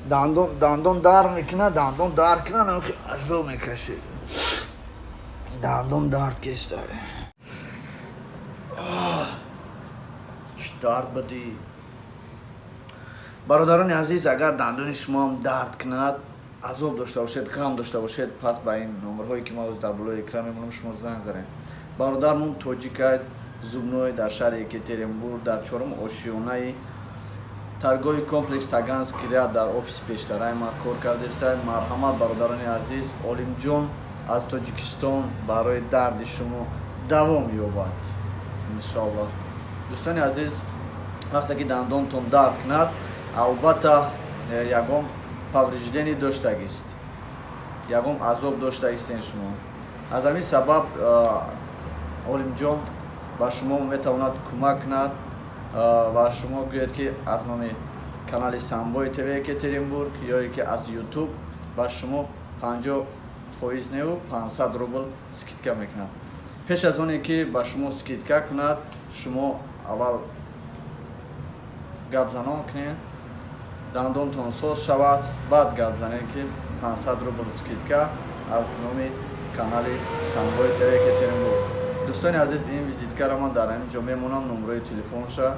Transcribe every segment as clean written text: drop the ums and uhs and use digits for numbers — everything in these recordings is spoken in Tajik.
Дандон дард мекунад, дандон дард кунад, азоб мекашед. Дандон дард кеста. Чӣ дард бадӣ. Бародарони азиз, агар дандони шумоам дард кунад, азоб дошта бошед, ғам дошта бошед, пас ба ин номерҳое, ки ма дар болои экран мемонам, шумо занг занед. Бародармон тоҷикай, зубной, дар шаҳри Екатеринбург, дар чорум ошёнаи торговый комплекс Таганский ряд, дар офиси пештараи ма кор кардеста. Марҳамат, бародарони азиз, Олимҷон аз Тоҷикистон барои дарди шумо давом ёбад, иншоаллоҳ. Дӯстони азиз, вақте ки дандонтон дард кунад, албатта, ягон повреждение доштагист, ягон азоб доштагистен шумо. Аз ҳамин сабаб Олимҷон ба шумо метавонад кӯмак кунад ва шумо гӯед, ки аз номи канали Самбои ТВ Екатеринбург ё ки аз Ютуб, ба шумо 50% неву 500 рубл скидка мекунад. Пеш аз оне ки ба шумо скидка кунад, шумо аввал гапзанон кунед, дандонтон соз шавад, баъд гап занед, ки 500 рубл скидка аз номи канали Самбои ТВ Екатеринбург. Дӯстони азиз, ин визиткаро ман дар ҳамин ҷо мемонам, номрои телефонша.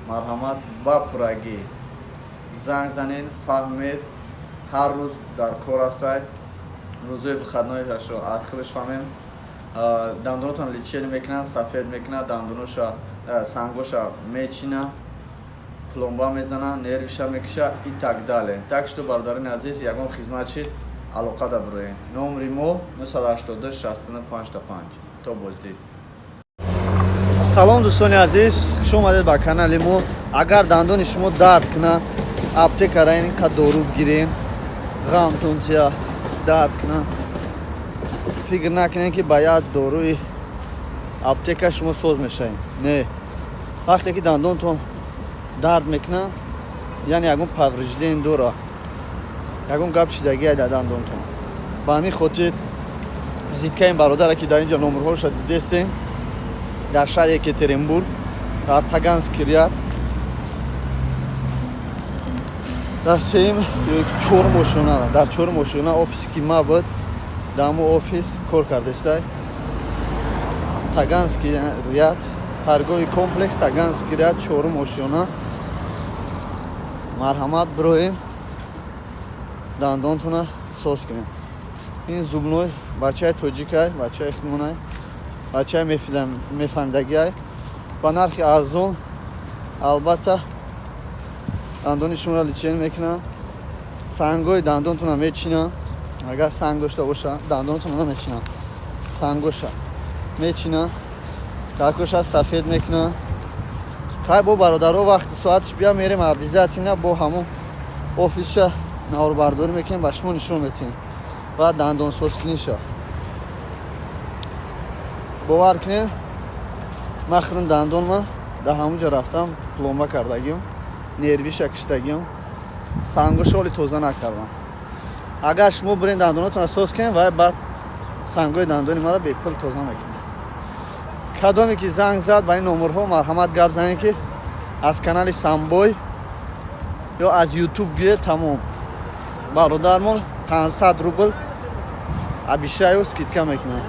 Марҳамат, ба пуррагӣ занг занед, фаҳмед. Ҳар рӯз дар кор ҳастай, рӯзои выходнойашро ахирш фаҳмем. Дандонотон лечение мекунад, сафед мекунад дандоноша, сангоша мечина, пломба мезана, нервиша мекиша и так далее. Так что, бародарони азиз, ягон хизмат шид, алоқа даброем. Номри мо 982 69 55. То боздид. Салом, дӯстони азиз, хуш омадед ба канали мо. Агар дандони шумо дард кунад, аптекара инқа дору бигирем, ғамтон тия, дард кунад, фикр накунед, ки ба як доруи аптека шумо соз мешавед. Не, вақте ки дандонтон дард мекунад, яъне ягон повреждение дора, ягон гап шидагия дар дандонтон. Ба ҳамин хотир визиткаи ин бародаре, ки дар ин ҷо номерҳоша дидестем, дар шаҳри Екатеринбург, дар Таганский ряд, дар сеюм чорум ошёна, дар чорум ошёна офисе ки ма буд, дар ҳамон офис кор кардестай. Таганский ряд, торговый комплекс Таганский ряд, чорум ошёна. Марҳамат, бироем, дандонтона соз кунем. Ин зубной бачаи тоҷикай, бачаи химонай, бачаи мефаҳмидагиай. Ба нархи арзон, албатта, дандони шуморо лечение мекунанд, сангои дандонтона мечинанд. Агар санг дошта боша, дандонтона намечинанд, сангоша мечинанд, дакоша сафед мекунанд. Хай, бо бародаро, вақти соатш бия, мерем, обязательно бо ҳамон офисша наворбардорӣ мекунем, ба шумо нишон метиҳем ва дандонсозкуниша. Бовар кунед, ман худам дандонма дар ҳамон ҷо рафтам, пломба кардагим, нервиша киштагим, сангоша оли тоза накардам. Агар шумо бирен, дандонотона соз кунед, вай баъд сангои дандони маро бепул тоза мекунад. Кадоме ки занг зад ба ин номерҳо, марҳамат, гап занед, ки аз канали Самбой ё аз Ютуб гӯе, тамом. Бародармон 500 рубл обещаю, скидка мекунад.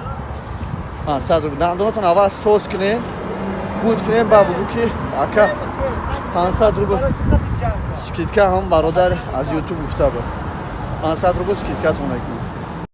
500 рубл. Дандонотон аввал соз кунед, буд кунед, ба бугӯ, ки ака, 500 рубл скидка, ҳам бародар аз Ютуб гуфта буд, 500 рубл скидкатон мекунад.